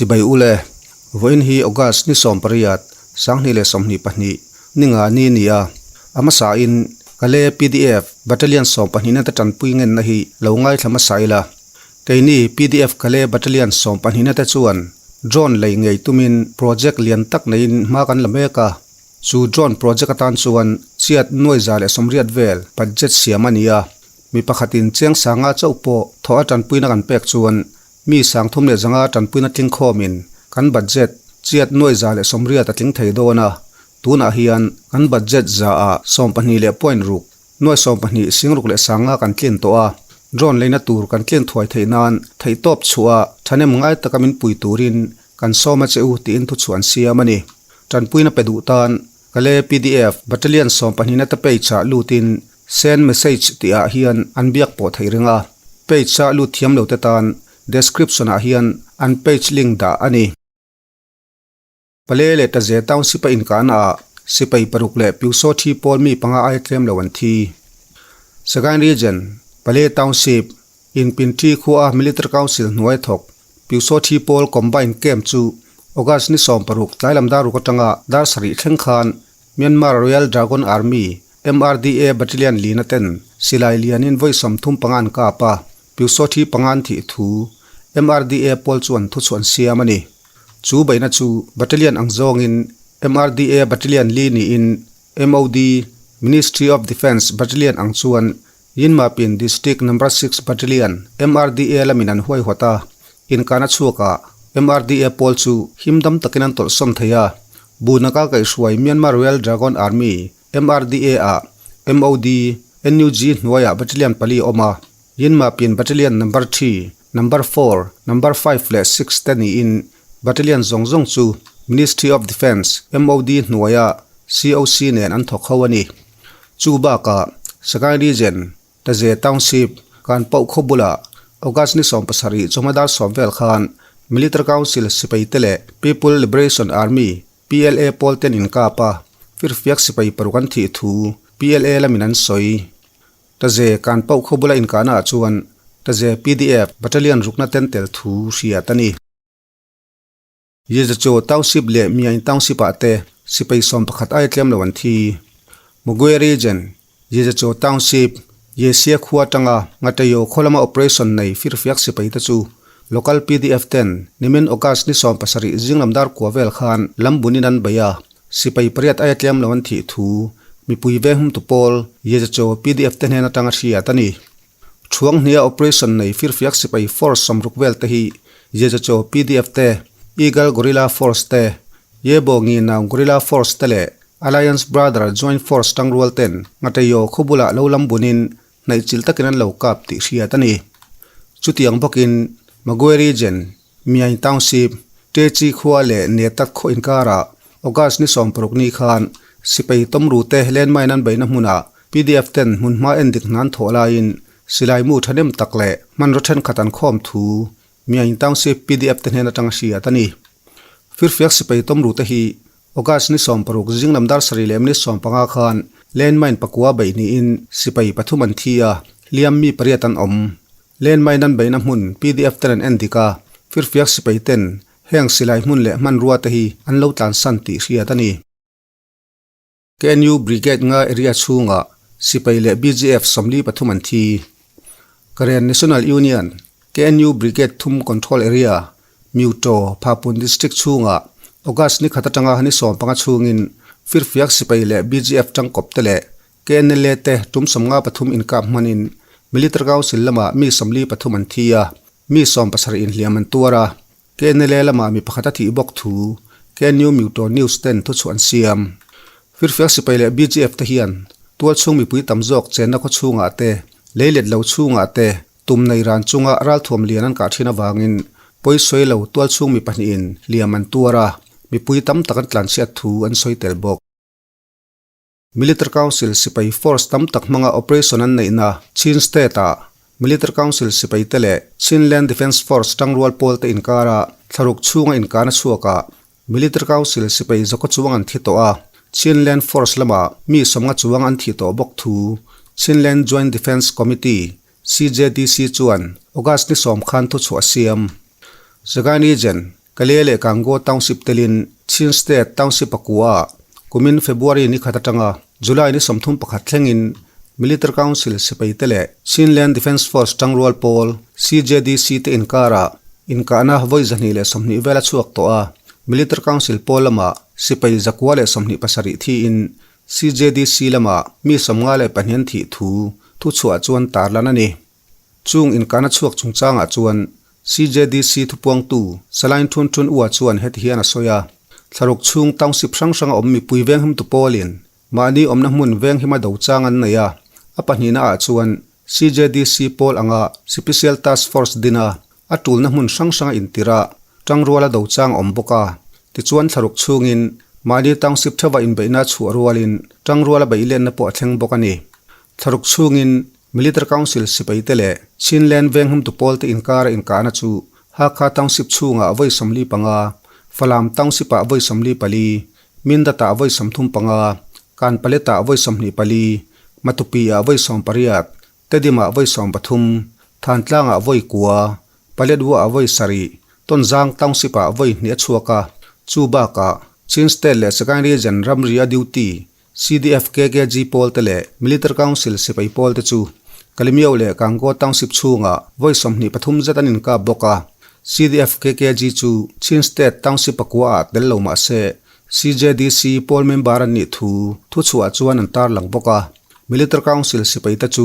Chibai ule, vawiin hi August ni 18, 2022, ni nga ni a ni a. A hmasain Kale pdf Battalion 12 na te tanpui ngenna hi lo ngaithla hmasa ila. Keini pdf Kale Battalion 12 na te chuan drone lei ngei tumin project lian tak neiin hma kan la mek a. Chu drone project atan chuan chiat nuai 180 vel budget siam a ni a. Mi pakhatin cheng sanga chauh pawh thawh a tanpuina kan pek chuan mi 305 tanpuina tling khawmin kan budget chiat nuai 180 a tling thei dawn a. Tunah hian kan budget za ah 12 leh point ruk, nuai 12 singruk leh sanga kan tlin tawh a. Drone leina tur kan tlin thuai theih nan theihtawp chhuah thahnem ngai taka min pui turin kan sawm a che u tiin thuchhuah an siam a ni. Tanpuina pe duh tan Kale pdf Battalion 12 na te page ah lutin send message tih ah hian an biak pawh theih reng a. Page ah lut thiam lo te tan description ah hian an page link dah a ni. Pale leh Taze Township a inkahna ah sipai paruk leh Pyusaw thi pawl mi panga aia tlem lo an thi. Sagaing Region, Pale Township, Inpinthi khua a Military Council hnuai thawk Pyusaw thi pawl Combine Camp chu August ni 16 tlailam dar ruk atanga dar sarih thleng khan Myanmar Royal Dragon Army, MRDA, Battalion lina ten silai lianin vawi 35 an kap a, Pyusaw thi panga an thih thu MRDA pawl chuan thuchhuah an siam a ni. Chu beihna chu Battalion ang zawngin MRDA Battalion li niin MOD, Ministry of Defence, Battalion ang chuan Yinmapin District Number 6 Battalion MRDA lamin an huaihawt a, inkahna chhuakah MRDA pawl chu himdam takin an tawlhsawn thei a. Bunaka kaihhruai Myanmar Royal Dragon Army, MRDA, ah MOD, NUG hnuaiah Battalion pali a awm a, Yinmapin Battalion Number 3, Number 4, Number 5 leh 6 te niin Battalion zawng zawng chu Ministry of Defence, MOD, hnuaia COC nen an thawk ho a ni. Chu bakah Sagaing Region, Taze Township, kan pauh khaw bulah August ni 17 chawhma dar 10 vel khan Military Council sipai te leh People Liberation Army, PLA, pawl ten inkap a, firfiak sipai paruk an thih thu PLA lamin an sawi. Taze kan pauh khaw bula inkahna ah chuan Taze PDF Battalion rukna ten tel thu hriat a ni. Yezacho Township leh Myaing Township ah te sipai 11 aia tlem lo an thi. Magwe Region, Yezacho Township, Yesia khua atanga Ngatayo khaw lama operation nei firfiak sipai te chu local PDF ten nimin August ni 17 zinglam dar kua vel khan lam bunin an bei a, sipai pariat aia tlem lo an thih thu mipui venghum tu pawl Yezacho PDF te hnen atanga hriat a ni. Thuang hnia operation nei firfiak sipai force 60 vel te hi Yezacho PDF te, Eagle Guerrilla Force te, Yebo Nginau Guerrilla Force te leh Alliance Brother Joint Force tangrual ten Ngatayo khaw bulah lo lam bunin hnaih chilh takin an lo kap tih hriat a ni. Chutiang bawkin Magwe Region, Myaing Township, Techi khua leh Netat khaw inkarah August ni 16 ni khan sipai tawmru te landmine an beihna hmunah PDF ten hmun hma en dik hnan thawh laiin silai mu thahnem tak leh hmanraw thenkhat an khawm thu Myaing Township PDF te hnen atanga hriat a ni. Firfiak sipai tawmru te hi August ni 16 zinglam dar sarih leh minute 15 khan landmine pakua beih niin sipai pathum an thi a, hliam mi pariat an awm. Landmine an beihna hmun PDF ten an en dik a, firfiak sipai ten heng silai hmun leh hmanrua te hi an lo tlansan tih hriat a ni. KNU Brigade nga area chhungah sipai leh BGF 43 an thi. Karen National Union, KNU Brigade thum Control Area, Myuto, Phapun District chhungah August ni khat atanga ni 15 chhungin firfiak sipai leh BGF tangkawp te leh KNLA te tum 53 inkap hmanin Military Council lamah mi 43 an thi a, mi 70 inhliam an tuar a. KNLA lamah mi pakhat a thih bawk thu KNU Myuto News ten thuchhuah an siam. Firfiak sipai leh BGF te hian tual chhung mipui tam zawk chenna khaw chhungah te, leilet lo chhungah te tum nei ran chunga ralthuam lian an kah thin avangin pawisawi lo tual chhung mi pahnihin hliam an tuar a, mipui tam tak an tlanchhiat thu an sawi tel bawk. Military Council sipai force tam tak hmanga operation an neihna Chin State ah Military Council sipai te leh Chinland Defence Force tangrual pawl te inkara thlaruk chhunga inkahna chhuakah Military Council sipai zawka chuang an thi tawh a, Chinland Force lamah mi 50 chuang an thi tawh bawk thu Chinland Joint Defence Committee, CJDC, chuan August ni 10 khan thuchhuah a siam. Sagaing Region. Kalay leh Gangaw Township telin Chin State Township a kua ah kumin February ni khat atanga July ni 31 thlengin Military Council sipai te leh Chinland Defence Force tangrual pawl, CJDC, te inkarah inkahna vawi 220 vel a chhuak tawh a, Military Council pawl lamah sipai 127 thiin CJDC lamah mi 52 an thih thu thuchhuah chuan tarlan a ni. Chung inkahna chhuak chungchangah chuan CJDC thupuangtu Salain Thun Thun Ua chuan heti hian a sawi a, Thlaruk chhung township hrang hranga awm mipui venghimtu pawlin mahni awmna hmun venghima do chang an nei a, a pahnihna ah chuan CJDC pawl anga Sipisial Task Force dina a tulna hmun hrang hranga intirh a, tangruala do chang a awm bawk a. Tichuan thlaruk chhungin mahni township theuha inbeihna chhuah rualin tangruala beihlenna pawh a thleng bawk a ni. Thlaruk chhungin Military Council sipaite leh Chinland venghumtu pawlte inkara inkahna chu Hakha Township chhungah vawi 45, Falam Township-ah vawi 44, Mindat-ah vawi 35, Kanpalet-ah vawi 24, Matupi-ah vawi 18, Tedim-ah vawi 13, Thantlangah vawi 9, Paletwa-ah vawi 7, Tonzang Township-ah vawi 2 a chhuak a, chu bakah Chin State leh Sagaing Region ramria duty CDF KKG pawl te leh Military Council sipai pawl te chu Kalemyo leh Gangaw Township chhungah vawi 23 zet an inkap bawk a. CDF KKG chu Chin State Township pakua ah tel lo mah se CJDC pawl member an nih thu thuchhuah chuan an tarlang bawk a. Military Council sipai te chu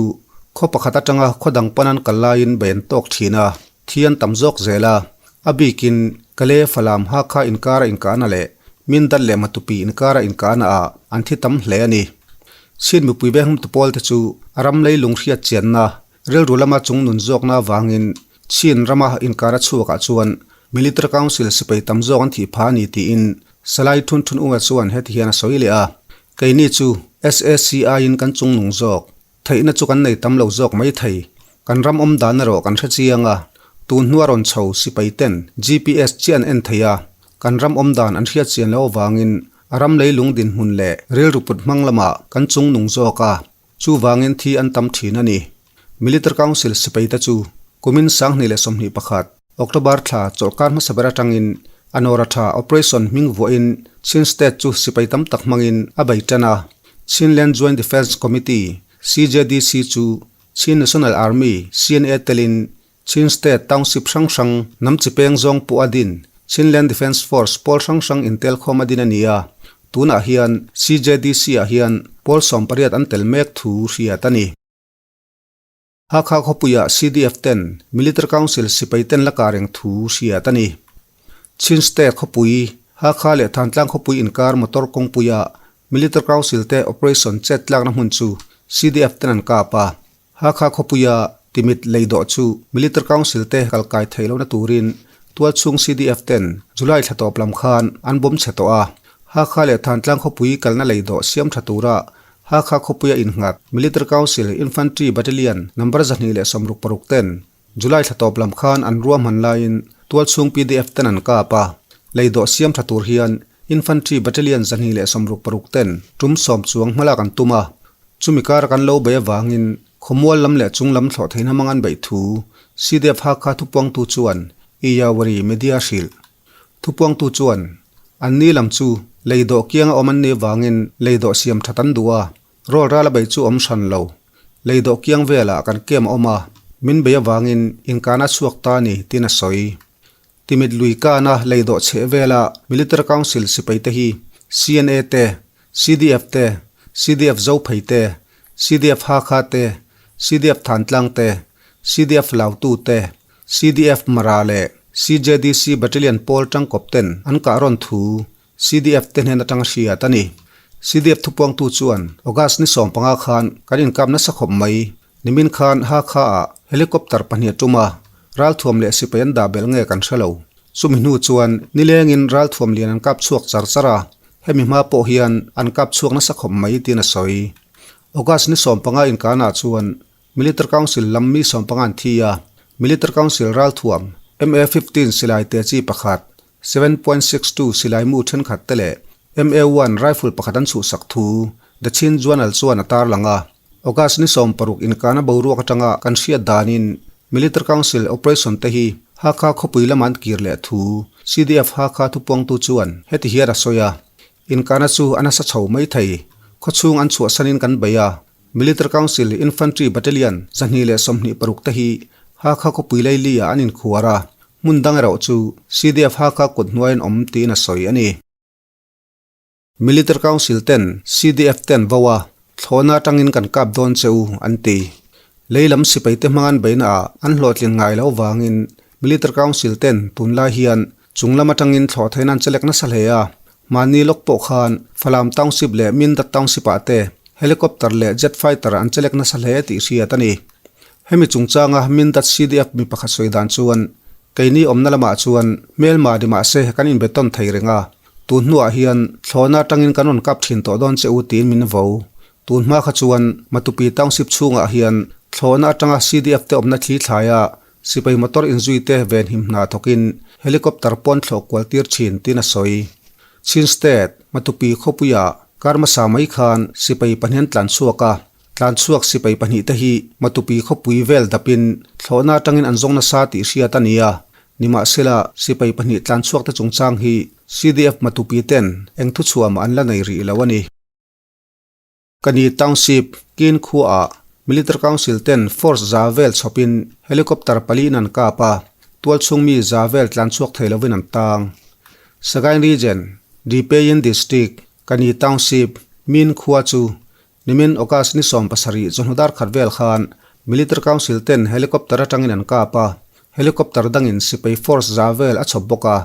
khaw pakhat atanga khaw dang pan an kal laiin bei an tawk thin a, thi an tam zawk zel a. A bikin Kale Falam Hakha inkara inkahna leh Mindat leh Matupi inkara inkahna ah an thi tam hle a ni. Chin mipui ve hmtu pawl te chu a ram leilung hriat chianna rilru lama chung nun zawkna avangin Chin rama inkara chhuakah chuan Military Council sipai tam zawk an thih pha a ni tiin Salai Thun Thun Unga chuan heti hian a sawi leh a, Keini chu SAC aiin kan chung nung zawk. Theihna chu kan nei tam lo zawk mai thei. Kan ram awm dan erawh kan hre chiang a, tun hnua rawn chho sipai ten GPS chiah an en thei a, kan ram awm dan an hriat chian loh avangin a ram leilung dinhmun leh rilru put hmang lamah kan chung nung zawk a, chuvangin thi an tam thin a ni. Military Council sipai te chu kumin 2021, October thla chawlhkar hmasa ber atangin Anora tha Operation hming vuahin Chin State chu sipai tam tak hmangin a bei tan a. Chinland Joint Defence Committee, CJDC, chu Chin National Army, CNA, telin Chin State township hrang hrang hnam chi peng zawng pawh a din Chinland Defence Force pawl hrang hrang intelkhawm a din a ni a. Tunah hian CJDC ah hian pawl 18 an tel mek thu hriat a ni. Hakha khawpuiah CDF ten Military Council sipai ten la kar eng thu hriat a ni. Chin State khawpui, Hakha leh Thantlang khawpui inkar motor kawngpuia Military Council te operation chet tlakna hmun chu CDF ten an kap a. Hakha khawpuia Timit leidawh chu Military Council te kalkai theih lohna turin tualchhung CDF ten July thla tawp lam khan an bawm chhe tawh a. Hakha leh Thantlang khawpui kalna leidawh siam tha tura Hakha khawpuia innghat Military Council Infantry Battalion number 266 ten July thla tawp lam khan an ruahman laiin tualchhung PDF ten an kap a, leidawh siam tha tur hian Infantry Battalion 266 ten tum 10 chuang hmalak an tum a, chumi kara kan lo bei avangin khawmual lam leh chung lam thlawh theihna hmang an beih thu CDF Hakha thupuangtu chuan Iyawari Media hrilh. Thupuangtu chuan, An ni lam chu lei dawh kianga awm an nih vangin lei dawh siam that an duh a, rawl ral a bei chu awm hran lo. Lei dawh kiang velah kan kem a awm a, min bei avangin inkana chhuak ta a ni, tiin a sawi. Timit lui kana lei dawh chheh vela Military Council sipai te hi CNA te, CDF te, CDF Zophei te, CDF Hakha te, CDF Thantlang te, CDF Lautu te, CDF Mara leh CJDC Battalion pawl tangkawp ten an kah rawn thu CDF te hnen atanga hriat a ni. CDF thupuangtu chuan August ni 15 khan kan inkap nasa khawp mai. Nimin khan Hakha ah helicopter pahnih a tum a, ralthuam leh sipai an dah belh nge kan hre lo. Chumi hnu chuan nilengin ralthuam lian an kap chhuak char char a, hemi hma pawh hian an kap chhuak nasa khawp mai tiin a sawi. August ni 15 inkanah chuan Military Council lam mi 15 an thi a, Military Council ralthuam MA-15 silai te chi pakhat, 7.62 silai mu thenkhat te leh MA-1 rifle pakhat an chhuhsak thu The Chin Journal chuan a tarlang a. August ni 16 inkana boruak atanga kan hriat danin Military Council operation te hi. Hakha khawpui lama an kir leh thu CDF Hakha thupuangtu chuan heti hian a sawi a, Inkahna chu a nasa chho mai thei. Khawchhung an chhuahsanin kan bei a, Military Council Infantry Battalion 226 te hi Hakha khawpui laili ah an inkhuar a, hmun dang erawh chu CDF Hakha kut hnuai an awm tiin a sawi a ni. Military Council ten CDF te an vo a, thlawhna atangin kan kap dawn che u an ti. Lei lam sipai te hmang an beihna ah an hlawhtlin ngai lo vangin Military Council ten tunlai hian chung lam atangin thlawh theihna an chelek nasa hle a, mahni lawk pawh khan Falam Township leh Mindat Township ah te helicopter leh jet fighter an chelek nasa hle tih hriat a ni. Hemi chungchanga Mindat CDF mi pakhat sawi dan chuan, Keini awmna lamah chuan hmelma ni mahse kan inbetawn thei reng a, tun hnuah hian thlawhna atangin kan rawn kap thin tawh dawn che u tiin min vo. Tun hma kha chuan Matupi Township chhungah hian thlawhna atanga CDF te awmna thli thlaia Sipai motor inzui te venhim hna thawkin helicopter pawn thlawh kual tir thin tiin a sawi. Chin State, Matupi khawpuia kar hmasa mai khan sipai pahnih an tlan chhuak a, tlan chhuak sipai pahnihte hi Matupi khawpui vel dapin thlawhna atangin an zawng nasa tih hriat a ni a, nimahsela sipai pahnih tlan chhuakte chungchang hi CDF Matupi ten eng thuchhuahmah an la nei rih lo a ni. Kani Township, Kin khuaah Military Council ten force za vel chhawpin helicopter paliin an kap a, tualchhung mi za vel tlan chhuak thei lovin an tang. Sagaing Region, Depeyin District, Kani Township, Min khua chu nimin August ni 17 chawhnu dar khat vel khan Military Council ten helicopter atangin an kap a, helicopter dangin sipai force za vel a chhawp bawk a.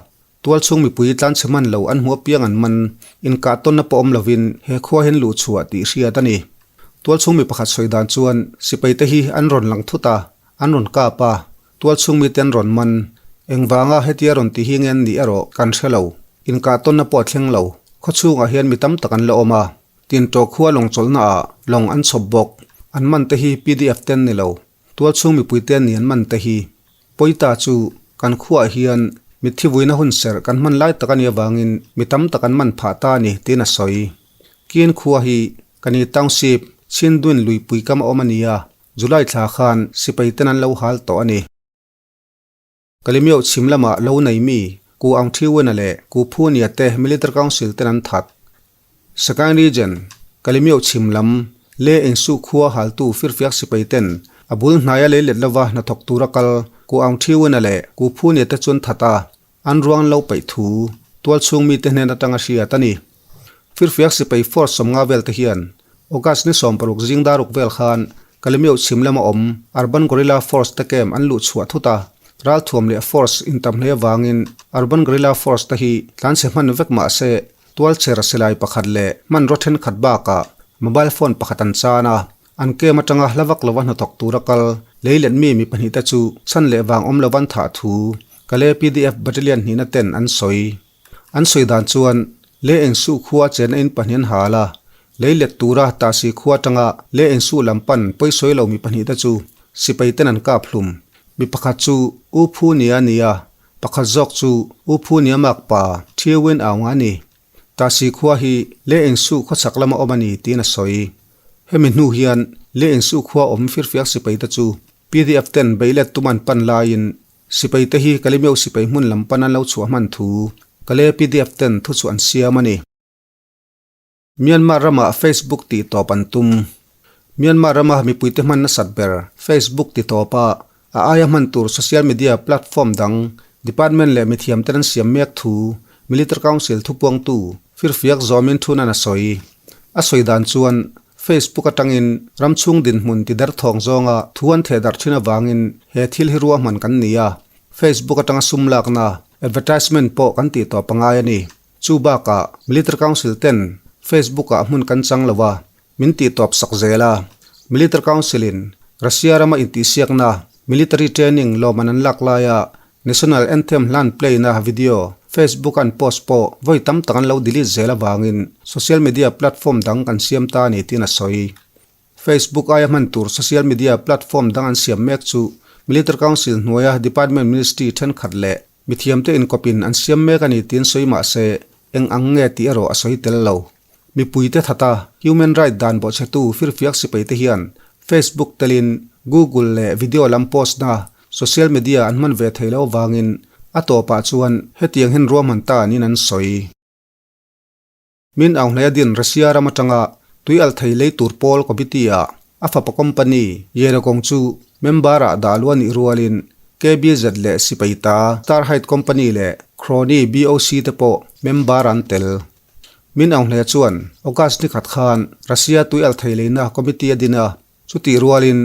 Tualchhung mipui tlanchhe man lo an hmu apiang an man, inkah tawnna pawh awm lovin he khua hian luh chhuah tih hriat a ni. Tualchhung mi pakhat sawi dan chuan sipaite hi an rawn lang thut a, an rawn kap a, tualchhung mite an rawn man. Engvanga hetia rawn ti hi nge an nih erawh kan hre lo. Inkah tawnna pawh a thleng lo. Khawchhungah hian mi tam tak an la awm a, Tinṭaw khua lawng chawlhna ah lawng an chhawp bawk. An man te hi pdf te an ni lo. Tualchhung mipuite an ni an man te hi. Pawita chu kan khuaah hian mitthi vuina hun serh kan hman lai tak a nih avangin mi tam tak an man phah ta a ni tiin a sawi. Kin khua hi Kani Township, Chhindwin luipui kam a awm a ni a, July thla khan sipai ten an lo hal tawh a ni. Kalimioh chhim lamah lo nei mi Ku Aung Thiwena leh Ku Phu Nia te Military Council ten an that. Sagaing Region, Kalimioh chhim lam Le Engsuh khua haltu firfiak sipai ten a bul hnaia lei let lova hnathawk tura kal Ku Aung Thiwena leh Ku Phu Nia te chuan that a, an ruang an lo paih thu tualchhung mite hnen atanga hriat a ni. Firfiak sipai force 50 vel te hian August ni 16 zing daruk vel khan Kalemioh chhim lama awm Urban Guerrilla Force te camp an luh chhuah thut a, ralthuam leh force intam hle avangin Urban Guerrilla Force te hi tlanchhe hman vek mah se tualchher silai pakhat leh hmanraw thenkhat bakah mobile phone pakhat an chan a, an camp atanga hla vak lova hnathawk tura kal lei let mi mi pahnih te chu chhan leh vang awm lova an thah thu Kale pdf Battalion hnihna ten an sawi. An sawi dan chuan, Le Engsuh khua chen a in pahnih an hal a, lei let tura Tasi khua atanga Le Engsuh lam pan pawisawi lo mi pahnih te chu sipai ten an kap hlum. Mi pakhat chu U Phu Nia a ni a, pakhat zawk chu U Phu Nia mak pa Thieu Win Aung a ni. Tasi khua hi Le Engsuh khawchhak lama awm a ni tiin a sawi. Hemi hnu hian Le Engsuh khua awm firfiak sipai te chu pdf ten beihlet tum an pan laiin Sipai te hi Kalemeu sipai hmun lam pan an lo chhuah hman thu Kale pdf ten thu chu an siam a ni. Myanmar ramah Facebook tih tawp an tum. Myanmar rama mipuite hman nasat ber Facebook ti tawpa a aia hman tur social media platform dang department leh mithiam ten an siam mek thu Military Council thupuangtu firfiak zawmin thunan a sawi. A sawi dan chuan Facebook atangin ram chhung dinhmun ti derthawng zawnga thu an theh darh thin avangin he thil hi ruahman kan ni a, Facebook atanga sum lakna, advertisement, pawh kan tih tawp a ngai a ni. Chu bakah Military Council ten Facebook ah hmun kan chang lo a, min tih tawp sak zel a. Military Council in Russia rama intihsiakna, military training, lawmman an lak laia National Anthem hlan play na video Facebook a an post pawh vawi tam tak an lo delete zel avangin social media platform dang kan siam ta a ni tiin a sawi. Facebook aia hman tur social media platform dang an siam mek chu Military Council hnuaia department ministry thenkhat leh mithiamte inkawpin an siam mek a ni tiin sawi mah se eng ang nge tih erawh a sawi tel lo. Mipuite thata human right dan bawhchhetu firfiak sipaite hian Facebook telin Google leh video lam post na. Social media an hman ve theih loh avangin a tawpah chuan hetiang hian ruahman ta niin an sawi. Min Aung Hlaia din Russia ram atanga tui alh thei lei tur pawl committee-ah a fapa company Yerekong chu member-ah dah luah nih rualin KBZ leh sipai ta Star Height Company leh Crony BOC te pawh member an tel. Min Aung Hlaia chuan August ni khat khan Russia tui alh thei leina committee a din a, Chutih rualin,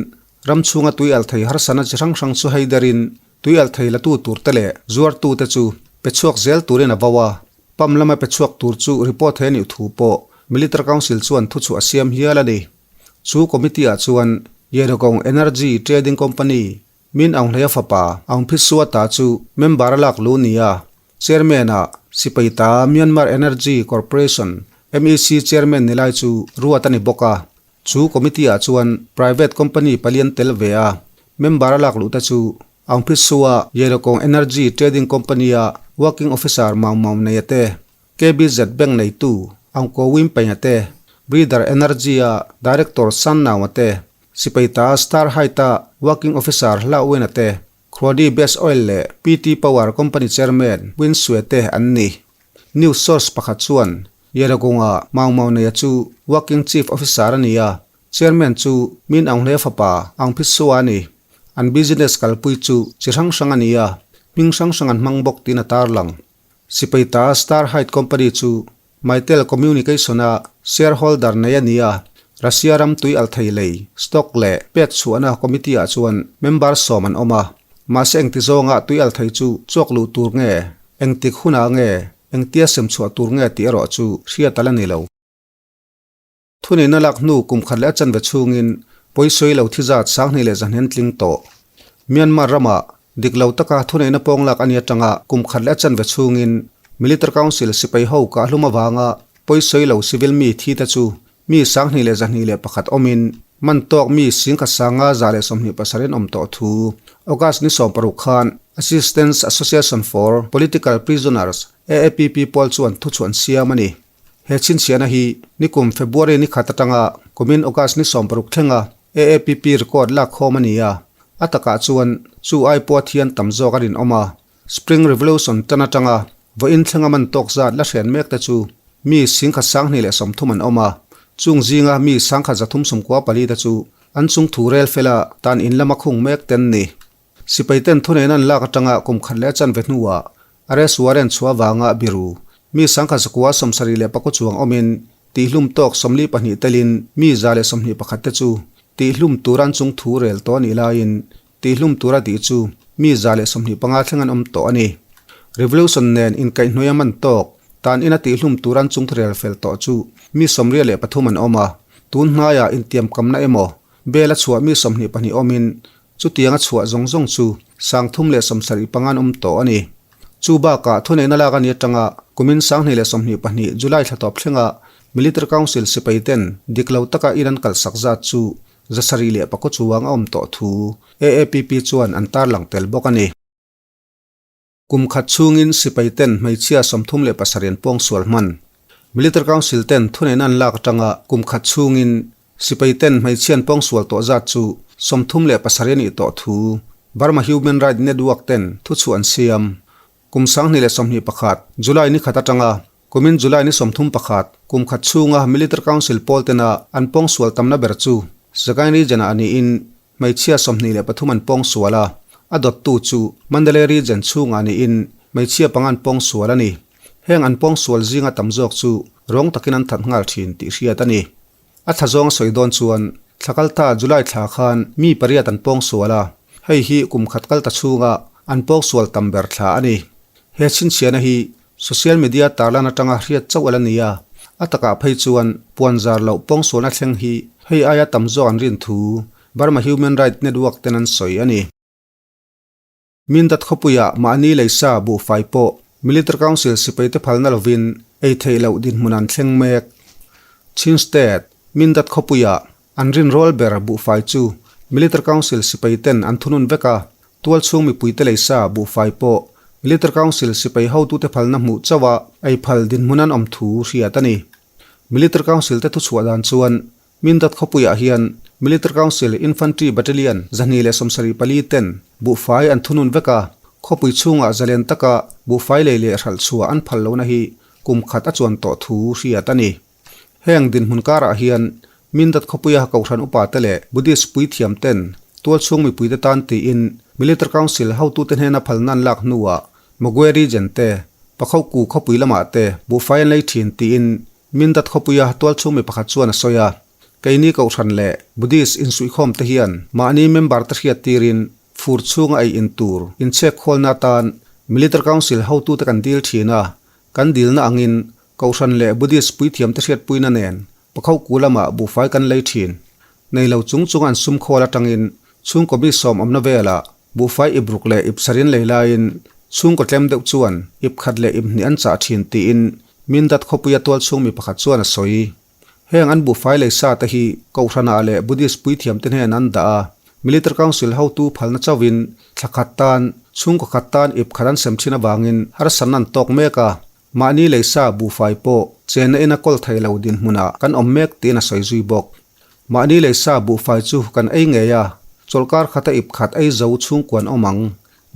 ram chhunga tui alh thei harsana chi hrang hrang chu hei derin tui alh thei latu turte leh zuartute chu pe chhuak zel turin a vo a. Pump lama pe chhuak tur chu report he nih thu pawh Military Council chuan thuchhuah a siam hial a ni. Chu committee-ah chuan Yerogong Energy Trading Company Min Aung Hlaia fapa Aung Phi Sua ta chu member a lak lu ni a, Chairman ah sipai ta Myanmar Energy Corporation, MEC, Chairman ni lai chu ruat a ni bawk a. Chu committee ah chuan private company palian tel ve a, member a lak luh te chu Aung Phi Sua Yerokong Energy Trading Company a working officer Maung Maung Neia te, KBZ Bank neitu Aung Ko Win Paina te, Breeder Energy a Director San Naung-a te, Sipai ta Star Height-a Working Officer Hla Uena te, Khuadi Best Oil leh PT Power Company Chairman Win Sue te an ni. News source pakhat chuan Yeragunga Maung Maung Neia chu Working Chief Officer a ni a, Chairman chu Min Aung Hle fapa Aung Phi Sua a ni. An business kalpui chu chi hrang hrang a ni a, hming hrang hrang an hmang bawk tiin a tarlang. Sipai ta Star Height Company chu Mytel Communication-a shareholder nei a ni a, Russia ram tui alh thei lei, stock leh pek chhuahna committee-ah chuan member sawm an awm a. Mahse engti zawnga tui alh thei chu chhuak luh tur nge, engtik hunah nge, engtia sem chhuah tur nge tih erawh chu hriat a la ni lo. Thuneihna lak hnu kum khat leh a chanve chhungin pawisawi lo thi zat 20,100 tling tawh. Myanmar ramah dik lo taka thuneihna pawng lak a ni atanga kum khat leh a chanve chhungin Military Council sipai ho kah hlum avanga pawisawi lo civil mi thi te chu mi 21,101 awmin man tawk mi 15,127 an awm tawh thu August ni 16 khan Assistance Association for Political Prisoners, AAPP, pawl chuan thuchhuah an siam a ni. He chhinchhiahna hi nikum February ni khat atanga kumin August ni 16 thlenga AAPP record lak khawm a ni a, a takah chuan chu ai pawh a thian tam zawk a rinawm a. Spring Revolution tan atanga vawiin thlenga man tawk zat la hriat mek te chu mi 12,130 an awm a, chung zinga mi 1394 te chu an chung thu rel fela tan in lama khung mek ten ni. Sipai ten thuneihna an lak atanga kum khat leh a chanve hnuah arrest warrant chhuah avanga biru mi 1174 chuang awmin tihhlum tawk 42 telin mi 121 te chu tihhlum tura an chung thu rel tawh a nih laiin tihhlum tura tih chu mi 125 thleng an awm tawh a ni. Revolution nen inkaihhnuai a man tawk tan ina tihhlum tura an chung thu rel fel tawh chu mi 83 an awm a, tun hnaiah intiamkamna emaw bel a chhuah mi 22 awmin Chutianga chhuah zawng zawng chu 375 an awm tawh a ni. Chu bakah thuneihna lak a ni atanga kumin 2022 July thla tawp thlenga Military Council sipai ten dik lo taka in an kalsak zat chu 704 chuang a awm tawh thu AAPP chuan an tarlang tel bawk a ni. Kum khat chhungin sipai ten hmeichhia 37 an pawngsual hman. Military Council ten thuneihna an lak atanga kum khat chhungin sipai ten hmeichhia an pawngsual tawh zat chu 37 a nih tawh thu Burma Human Rights Network ten thuchhuah an siam. Kum 2021 July ni khat atanga kumin July ni 31 kum khat chhunga Military Council pawl tena an pawngsual tamna ber chu Sagaing Region ah niin Hmeichhia 23 an pawngsual a, a dawttu chu Mandalay Region chhungah niin hmeichhia panga an pawngsual a ni. Heng an pawngsual zinga tam zawk chu rawng takin an that nghal thin tih hriat a ni. A thla zawng a sawi dawn chuan thla kalta July thla khan mi pariat an pawngsual a, hei hi kum khat kalta chhunga an pawngsual tam ber thla a ni. He chhinchhiahna hi Social media tarlan atanga hriat chauh a la ni a, a takah phei chuan puan zar loh pawngsualna thleng hi hei aia tam zawk an rin thu Burma Human Rights Network ten an sawi a ni. Mindat khawpuiah mahni leisa buhfai pawh Military Council sipaite phalna lovin ei theih loh dinhmun an thleng mek. Chin State, Mindat khawpuiah An rinrawl ber buhfai chu Military Council sipai ten an thunun vek a, tualchhung mipuite leisa buhfai pawh Military Council sipai hotute phalna hmuh chauh a ei phal dinhmun an awm thu hriat a ni. Military Council te thuchhuah dan chuan Mindat khawpuiah hian Military Council Infantry Battalion 274 ten Buhfai an thunun vek a, khawpui chhungah zalen taka buhfai lei leh hralh chhuah an phal lohna hi kum khat a chuan tawh thu hriat a ni. Heng dinhmun karah hian Mindat khawpuia Kohhran upate leh Buddhist puithiam ten tualchhung mipuite tan tiin Military Council hotute hnena phalna an lak hnuah Magwe Region te, Pakhoku khawpui lamah te buhfai an lei thin tiin Mindat khawpuia tualchhung mi pakhat chuan a sawi a. Keini Kohhran leh Buddhist insuihkhawm te hian mahni member te hriat tirin fur chhunga ei in tur inchhek khawlna atan Military Council hotute kan dil thin a, kan dilna angin Kohhran leh Buddhist puithiamte hriatpuina nen Pakhoku lamah buhfai kan lei thin. Nei lo chung chung an sum khawl atangin chhungkaw mi sawm awmna velah buhfai ip ruk leh ip sarin lei laiin chhungkaw tlem deuh chuan ip khat leh ip hnih an chah thin tiin Mindat khawpuia tualchhung mi pakhat chuan a sawi. Heng an buhfai lei sa te hi Kohhranah leh Buddhist puithiamte hnen an dah a, Military Council hotu phalna chauhin thla khat tan chhungkaw khat tan ip khat an sem thin avangin harsatna an tawk mek a. Mahni leisa buhfai pawh chenna ina kawl thei lo dinhmunah kan awm mek tiin a sawi zui bawk. Mahni leisa buhfai chu kan ei ngei a, chawlhkar khata ip khat ei zo chhungkuan awm ang.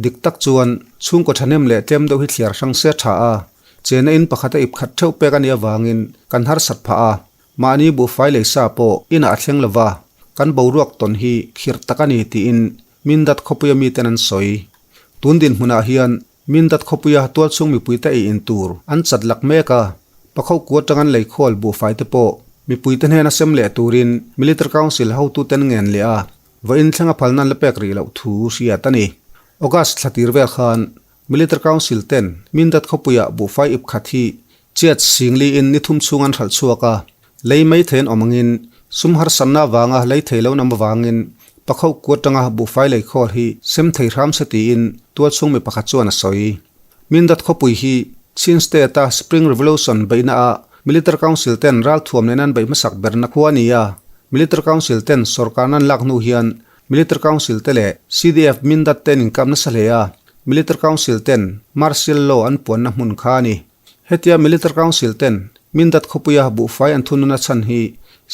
Dik tak chuan chhungkaw thahnem leh tlem deuh hi thliar hrang se tha a, chenna in pakhata ip khat theuh pek a nih avangin kan harsat phah a, mahni buhfai leisa pawh inah a thleng lo va, kan boruak tawn hi khirh tak a ni tiin Mindat khawpuia miten an sawi. Tun dinhmunah hian Mindat khawpuia tualchhung mipuite ei in tur an chat lak mek a, Pakhoku atang an leikhawl buhfai te pawh mipuite hnena sem leh turin Military Council hotuten ngen leh a, vawiin thlenga phalna an la pek rih loh thu hriat a ni. August thla tir vel khan Military Council ten Mindat khawpuia buhfai ip khat hi chiat singli in ni thum chhung an hralh chhuak a, lei mai thei an awm angin sum harsatna avanga lei thei lo nam avangin Pakhoku atanga buhfai leikhawl hi sem thei hram se tiin tualchhung mi pakhat chuan a sawi. Mindat khawpui hi Chin State-a Spring Revolution beihna ah Military Council ten ralthuam nen an beih hmasak berna khua a ni a, Military Council ten sawrkarna an lak hnu hian Military Council te leh CDF Mindat te an inkap nasa hle a, Military Council ten Martial Law an puanna hmun kha a ni. Hetia Military Council ten Mindat khawpuia buhfai an thununa chhan hi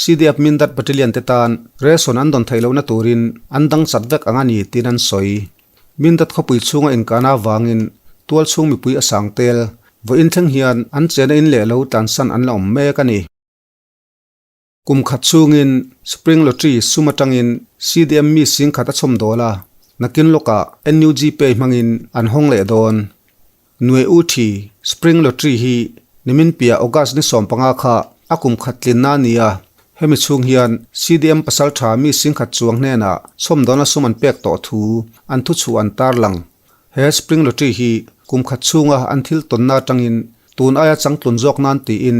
CDF Mindat Battalion te tan ration an dawn theih lohna turin an dang chat vek ang a ni tiin an sawi. Mindat khawpui chhunga inkahna avangin tual chhung mipui a sang tel vawiin thleng hian an chena in leh lo tlansan an la awm mek a ni. Kum khat chhungin Spring Lottery sum atangin CDM mi sing khat a chhawm dawl a, nakin lawkah NUG Pay hmangin an hawng leh dawn. Nue U Thi, Spring Lottery hi nimin piah August ni 15 kha a kum khat tlinna a ni a, hemi chhung hian CDM pasal tha mi sing khat chuang hnenah chhawm dawna sum an pek tawh thu an thuchhuah an tarlang. He Spring Lottery hi kum khat chhunga an thil tawnna atangin tun aia changtlun zawk nan tiin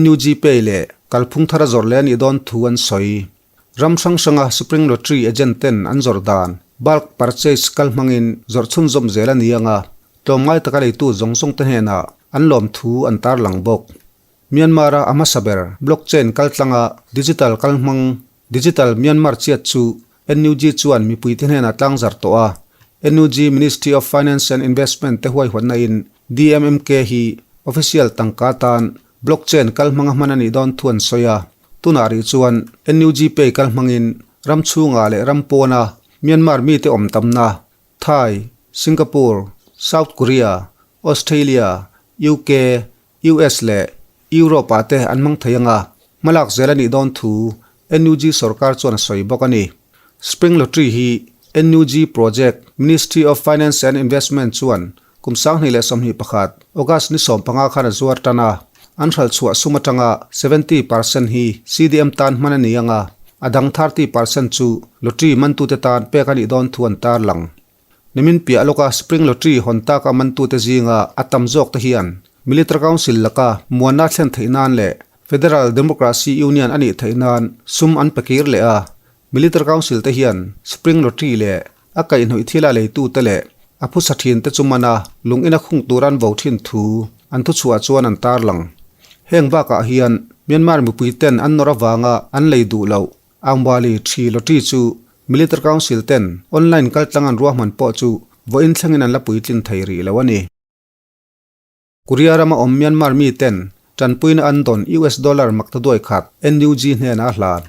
NUG Pay leh kalphung thar a zawrh leh a nih dawn thu an sawi. Ram hrang hranga Spring Lottery agent ten an zawrh dan, bulk purchase kal hmangin zawrh chhunzawm zel a ni ang a, tlawmngai taka leitu zawng zawng te hnenah an lawm thu an tarlang bawk. Myanmar-a a hmasa ber blockchain kaltlanga digital kalhmang Digital Myanmar chiat chu NUG chuan mipuite hnenah tlangzar tawh a, NUG Ministry of Finance and Investment te huaihawtna in DMMK hi official tangka tan blockchain kal hmanga hman a nih dawn thu an sawi a. Tunah rih chuan NUG Pay kal hmangin ram chhungah leh ram pawna Myanmar mite awm tamna Thai, Singapore, South Korea, Australia, UK, US leh Europe ah te an hmang thei anga hmalak zel a nih dawn thu NUG sorkar chuan a sawi bawk a ni. Spring Lottery hi NUG Project, Ministry of Finance and Investment chuan kum 2021 August ni 15 khan a zuar tan a, an hralh chhuah sum atanga 70% hi CDM tan hman a ni anga, a dang 30% chu lottery mantute tan pek a nih dawn thu an tarlang. Nimin piah lawka Spring Lottery hawn taka mantute zinga a tam zawk te hian Military Council laka muanna thlen theih nan leh Federal Democracy Union a nih theih nan sum an pe kir leh a. Military Council te hian Spring Lottery leh a kaihhnawih thila leitute leh a phusa thin te chu mana lung ina khung tur an vo thin thu an thuchhuah chuan an tarlang. Heng bakah hian Myanmar mipui ten an nawr avanga an lei duh loh Angbali Thi Lottery chu Military Council ten online kaltlang an ruahman pawh chu vawiin thlengin an la puitlin thei rih lo a ni. Korea rama awm Myanmar mi ten tanpuina an dawn US dollar makta duai khat NUG hnenah a hlan.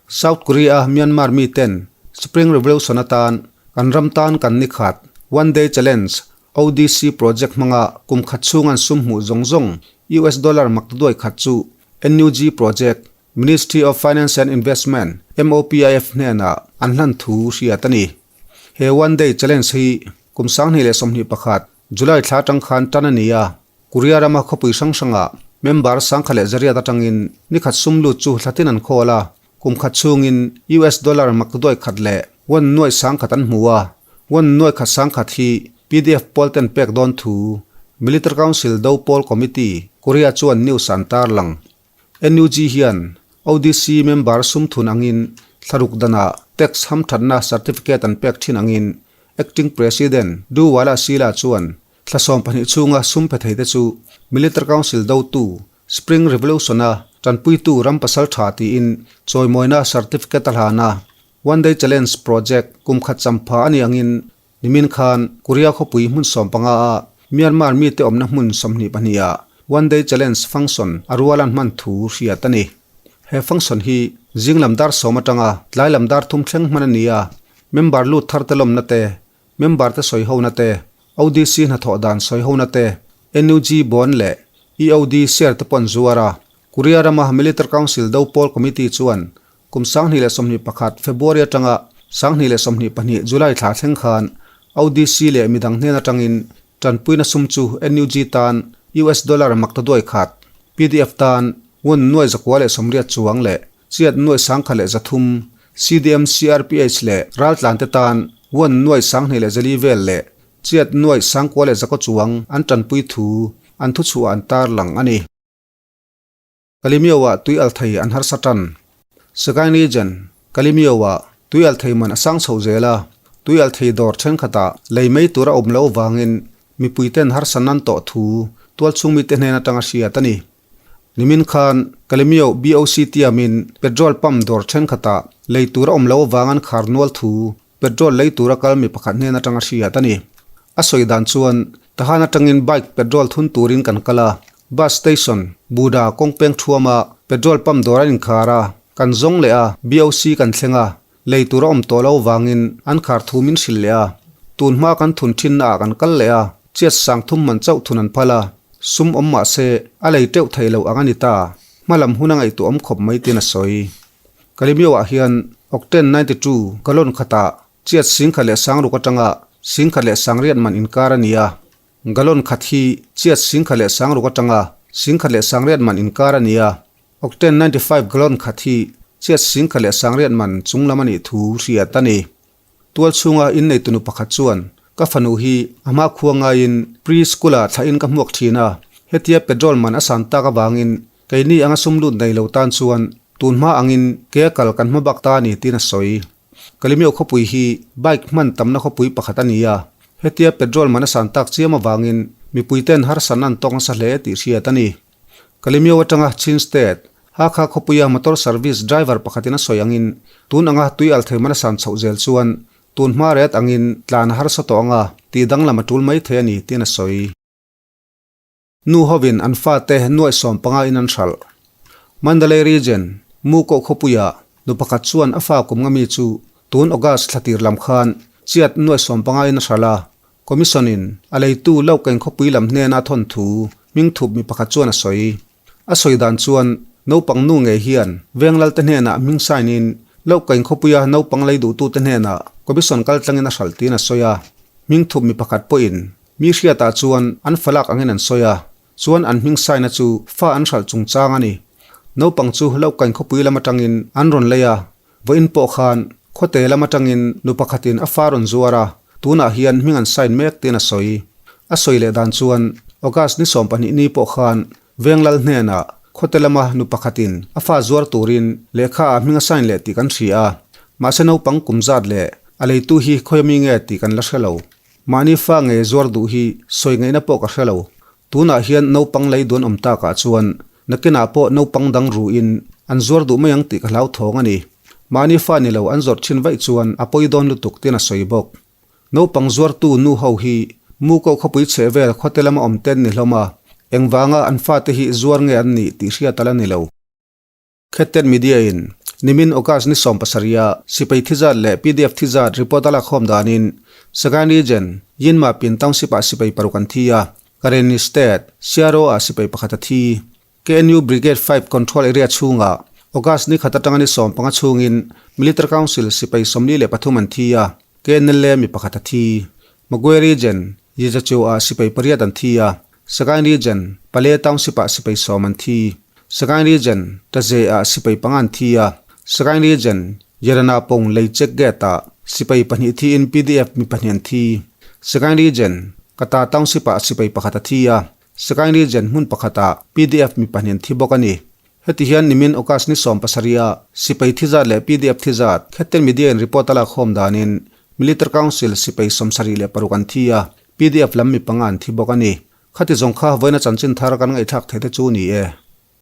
South Korea a Myanmar mi ten Spring Revolution atan Kan ram tan kan ni khat, One Day Challenge, ODC, project hmanga kum khat chhung an sum hmuh zawng zawng US dollar maktaduai khat chu NUG project, Ministry of Finance and Investment, MOPIF, hnenah an hlan thu hriat a ni. He One Day Challenge hi kum 2021 July thla atang khan tan a ni a, Korea rama khawpui hrang hrangah member sangkhat leh zariat atangin ni khat sum lut chu thlatin an khawl a, kum khat chhungin US dollar maktaduai khat leh won nuaih sangkhat an hmu a, won nuaih khat sangkhat hi PDF pawl ten pek dawn thu Military Council do pawl committee Korea chuan news an tarlang. NUG hian ODC member sum thun angin thlaruk danah tax hamthatna certificate an pek thin angin Acting President Du Wala Sila chuan thla 12 chhunga sum pe thei te chu Military Council dotu Spring Revolution-a tanpuitu ram pasal tha tiin chawimawina certificate a hlan a. One Day Challenge project kum khat champha a nih angin Nimin khan Korea khawpui hmun 15 a Myanmar mite awmna hmun 22 ah One Day Challenge function a rual an hman thu hriat a ni. He function hi zing lam dar 10 atanga tlai lam dar 3 thleng hman a ni a, member lut thar te lawmna te, member te sawi hona te, ODC hnathawh dan sawi hona te, NUG bond leh EOD share te pawh an zuar a. Korea rama Military Council do pawl committee chuan Kum 2021 February atanga 2022 July thla thleng khan ODC leh midang hnen atangin tanpuina sum chu NUG tan US dollar maktaduai khat, PDF tan won nuai 180 chuang leh chiat nuai 1300, CDM CRPH leh raltlante tan won nuai 2400 vel leh chiat nuai 9100 chuang an tanpui thu an thuchhuah an tarlang a ni. Kalemyo-ah tui al thei an harsa tan. Sagaing Region, Kalemyo-ah tui al thei man a sang chho zel a, tui al thei dawr thenkhatah lei mai tur a awm loh avangin mipuiten harsa nan tawh thu tualchhung mite hnen atanga hriat a ni. Nimin khan Kalemyo BOC tiamin petrol pump dawr thenkhatah lei tur a awm loh avang an khar nual thu Petrol lei tura kal mi pakhat hnen atanga hriat a ni. A sawi dan chuan, Tahan atangin bike petrol thun turin kan kal a, bus station, Buda kawng peng thuama petrol pump dawr an inkhar a, kan zawng leh a, BOC kan thleng a, lei tura awm tawh lo vangin an khar thu min hrilh leh a. Tun hma kan thun thinna ah kan kal leh a, chiat sang thum man chauh thun an phal a, sum awm mah se a lei teuh thei lo ang a ni ta, hma lam hun a ngaihtuah awm khawp mai tiin a sawi. Kalemyo ah hian Octane 92 gallon khatah chiat singkhat leh sangruk atanga singkhat leh sangriat man inkar a ni a. Gallon khat hi chiat singkhat leh sangruk atanga singkhat leh sangriat man inkar a ni a. Octane 95 gallon khat hi chiat singkhat leh sangriat man chunglam a nih thu hriat a ni. Tual chhunga inneitunu pakhat chuan, Ka fanu hi a hma khua ngaiin pre school ah thlahin ka hmuak thin a, hetia petrol man a san tak avangin keini anga sum lut nei lo tan chuan tun hma angin ke a kal kan hma bak ta a ni tiin a sawi. Kalemyo khawpui hi bike hman tamna khawpui pakhat a ni a, hetia petrol man a san tak chiam avangin mipuiten harsatna an tawk nasa hle tih hriat a ni. Kalemyo atanga Chin State, Hakha khawpuia motor service driver pakhatin a sawi angin tun anga tui al thei man a san chhoh zel chuan tun hma ret angin tlan a harsa tawh anga tih danglam a tul mai thei a ni tiin a sawi. Nu hovin an fate nuaih 15 in an hralh. Mandalay Region, Mukoh khawpuia nu pakhat chuan a fa kum nga mi chu tun August thla tir lam khan chiat nuaih 15 in a hralh a, Commission in a leitu Lohkeng khawpui lam hnena thawn thu hming thup mi pakhat chuan a sawi. A sawi dan chuan naupang nu ngei hian Venglal te hnenah hming sign in Lohkeng khawpuia naupang lei duhtute hnenah Commission kal tlangin a hralh tiin a sawi a. Hming thup mi pakhat pawhin mi hriatah chuan an falak angin an sawi a, chuan an hming sign a chu fa an hralh chungchang a ni. Naupang chu Lohkeng khawpui lam atangin an rawn lei a, Vawiin pawh khan khawte lam atangin nu pakhatin a fa rawn zuar a, tunah hian hming an sign mek tiin a sawi. A sawi leh dan chuan August ni 12 ni pawh khan Venglal hnenah khawte lama nu pakhatin a fa zuar turin lehkha ah hming a sign leh tih kan hria a, mahse naupang kum zat leh a leitu hi khawi ami nge tih kan la hre lo. Mahni fa nge zuar duh hi sawi ngaihna pawh ka hre lo. Tunah hian naupang lei duan awm takah chuan nakinah pawh naupang dang ruin an zuar duh mai ang tih ka hlau thawng a ni. Mahni fa ni lo an zawrh thin vaih chuan a pawi dawn lutuk tiin a sawi bawk. Naupang zuartu nu ho hi mu koh khawpui chheh vel khawte lama awm ten ni hlawm a, engvanga an fate hi zuar nge an nih tih hriat a la ni lo. Khetten Media in. Nimin August ni sawmpasarih-a sipai thi zat leh pdf thi zat report a lakkhawm danin Sagaing Region, Yinma Pin Township-ah sipai paruk an thi a, Karenni State, Siaro-ah sipai pakhat a thi. KNU Brigade 5 Control Area chhungah August ni khat atanga ni 15 chhungin Military Council sipai 43 an thi a, KNLA mi pakhat a thi. Magwe Region, Yizachu-ah sipai pariat an thi a, Sagaing Region, Pale Township-ah sipai sawm an thi. Sagaing Region, Taze-ah sipai panga an thi a, Sagaing Region, Yarana Pawng lei check gate-ah sipai pahnih thiin pdf mi pahnih an thi. Sagaing Region, Kata Township-ah sipai pakhat a thi a, Sagaing Region hmun pakhatah pdf mi pahnih an thi bawk a ni. Heti hian nimin August ni 17-ah sipai thi zat leh pdf thi zat Khetten Media in report a lakkhawm danin Military Council sipai 76 an thi a, pdf lam mi panga an thi bawk a ni. Khati zawng kha vawiina chanchin thar kan ngaihthlak theih te chu ni e.